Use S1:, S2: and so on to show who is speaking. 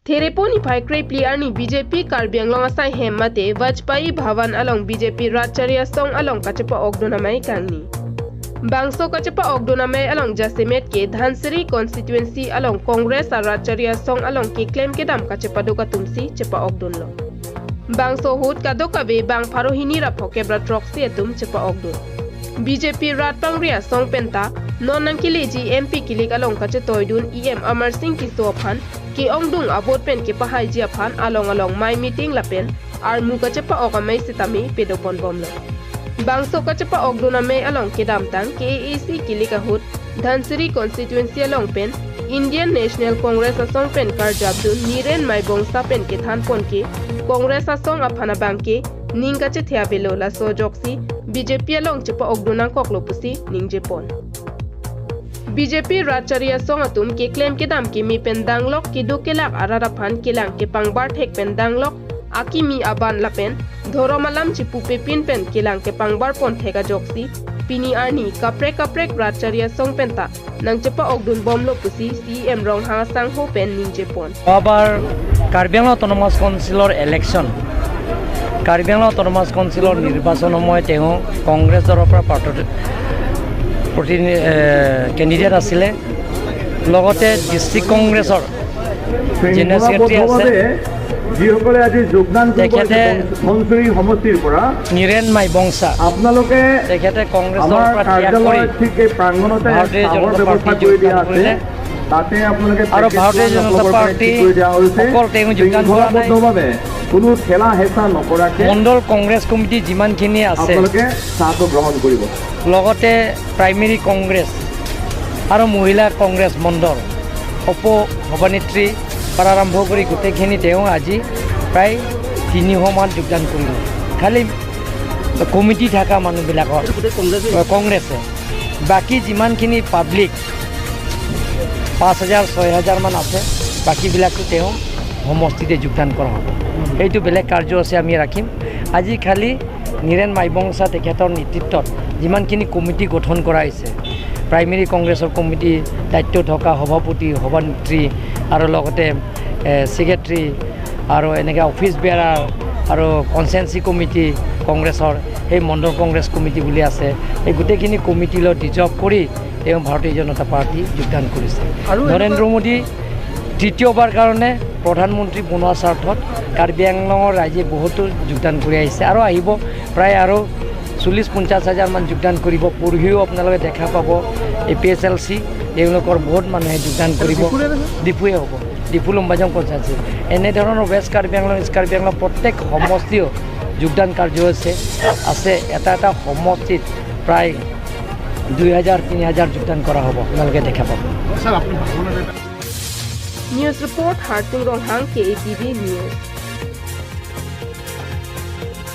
S1: Thereponi phai player ni BJP Karbi Anglong asai hemmate Vajpayee Bhawan along BJP Rajcharia song along kachepa ogdonamai kangni. Bangso kachepa ogdonamai along Jasimet ke Dhansiri constituency along Congress ar Rajcharia song along ke claim ke dam kachepa doka tumsi chepa ogdonlo. Bangso hut kadokabe bang pharohini ra phokebra troxi atum chepa ogdon. BJP Ratpangria song penta nonangkileji MP kilik along kache toidun EM Amar Singh ki sophan ki ongdung abot pen ke pahai jia phan along along mai meeting lapen ar mu kachepa okamai sitami pedopon bomlo. Bangso kachepa ogdona me along ke damtang KAAC kilik ahut Dhansiri constituency along pen Indian National Congress asong pen karjabdun Niren mai bongsa pen ke thanpon ke Congress asong aphana bangke ningkache thiabelo la sojoksi BJP along chepa ogdona koklopusi ningjepon. BJP Rajcharia song atum ke claim ke dam ke mi pen danglok ki dokelak arara phan kelang ke pangbar thek pen danglok aki mi aban lapen dhoromalam chipu pe pin pen kelang ke pangbar pon theka joksi pini arni kaprek kaprek Rajcharia song penta nang chepa ogdun bomlo pusi CM rong ha sang ho pen ningjepon.
S2: আবাৰ Karbi Anglong autonomous কাউন্সিলৰ election, Karbi Anglong autonomous কাউন্সিলৰ নিৰ্বাচন সময়ত তেওঁ কংগ্ৰেছ দলৰ পৰা প্ৰতিনিধি candidate আছিলে, লগতে ডিষ্ট্ৰিক্ট কংগ্ৰেছৰ জেনেৰেল ছেক্ৰেটাৰী আছে।
S3: যিসকলে আজি যোগদান কৰিব
S2: তেখেতে
S3: ধনচিৰি সমষ্টিৰ পৰা
S2: নীৰেন মাইবংচা
S3: আপোনালোকে
S2: তেখেতে কংগ্ৰেছৰ
S3: আমাৰ
S2: পৰা ত্যাগ কৰি
S3: কাৰ্যালয়ত ঠিক এই প্ৰাংগণতে
S2: ভাৰতীয়
S3: চাহৰ
S2: জনতা
S3: ব্যৱস্থা
S2: পাৰ্টীত
S3: কৰি দিয়া
S2: যোগদান
S3: আছে।
S2: কৰিলে।
S3: তাতে আপোনালোকে
S2: আৰু
S3: পেকেট
S2: ভাৰতীয়
S3: লোৱা
S2: জনতা
S3: নল'বৰ কাৰণে
S2: পাৰ্টী
S3: ঠিক কৰি দিয়া হৈছে।
S2: অকল তেওঁ যোগদান কৰা নাই।
S3: শৃংখলাবদ্ধভাৱে কোনো ঠেলা হেঁচা নকৰাকে
S2: মণ্ডল কংগ্ৰেছ কমিটি যিমানখিনি আছে
S3: আপোনালোকে চাহটো গ্ৰহণ কৰিব।
S2: লগতে প্ৰাইমেৰী কংগ্ৰেছ আৰু মহিলা কংগ্ৰেছ মণ্ডল উপ সভানেত্ৰী পৰা আৰম্ভ কৰি গোটেইখিনি তেওঁ আজি প্ৰায় 300মান যোগদান কৰিলে। খালি কমিটি থকা মানুহবিলাকৰ কংগ্ৰেছে, বাকী যিমানখিনি পাব্লিক 5,000 6,000মান আছে, বাকীবিলাকতো তেওঁ সমষ্টিতে যোগদান কৰা হ'ব। সেইটো বেলেগ কাৰ্য আছে, আমি ৰাখিম। আজি খালি নীৰেন মাইবংচা তেখেতৰ নেতৃত্বত যিমানখিনি কমিটি গঠন কৰা হৈছে, প্ৰাইমেৰী কংগ্ৰেছৰ কমিটি দায়িত্ব থকা সভাপতি, সভানেত্ৰী আৰু লগতে ছেক্ৰেটাৰী আৰু এনেকৈ অফিচ বেয়াৰাৰ আৰু কনষ্টিটুৱেঞ্চি কমিটি কংগ্ৰেছৰ সেই মণ্ডল কংগ্ৰেছ কমিটি বুলি আছে, এই গোটেইখিনি কমিটিলৈ ডিজল্ভ কৰি তেওঁ ভাৰতীয় জনতা পাৰ্টি যোগদান কৰিছে। নৰেন্দ্ৰ মোদী তৃতীয়বাৰ কাৰণে প্ৰধানমন্ত্ৰী বনোৱাৰ স্বাৰ্থত কাৰ্বি আংলঙৰ ৰাইজে বহুতো যোগদান কৰি আহিছে আৰু আহিব। প্ৰায় আৰু 40-50 হাজাৰমান যোগদান কৰিব। পৰহিও আপোনালোকে দেখা পাব A P S L C তেওঁলোকৰ বহুত মানুহে যোগদান কৰিব। ডিফুৱে হ'ব, ডিফু লম্বাজং পঞ্চায়ত। এনেধৰণৰ ৱেষ্ট কাৰ্বি আংলং, ইষ্ট কাৰ্বি আংলং প্ৰত্যেক সমষ্টিও যোগদান কাৰ্যসূচী আছে। এটা এটা সমষ্টিত প্ৰায় 2,000 3,000 যোগদান কৰা হ'ব, আপোনালোকে দেখা পাব।
S1: News Report Harsing Ronghang, KATV News.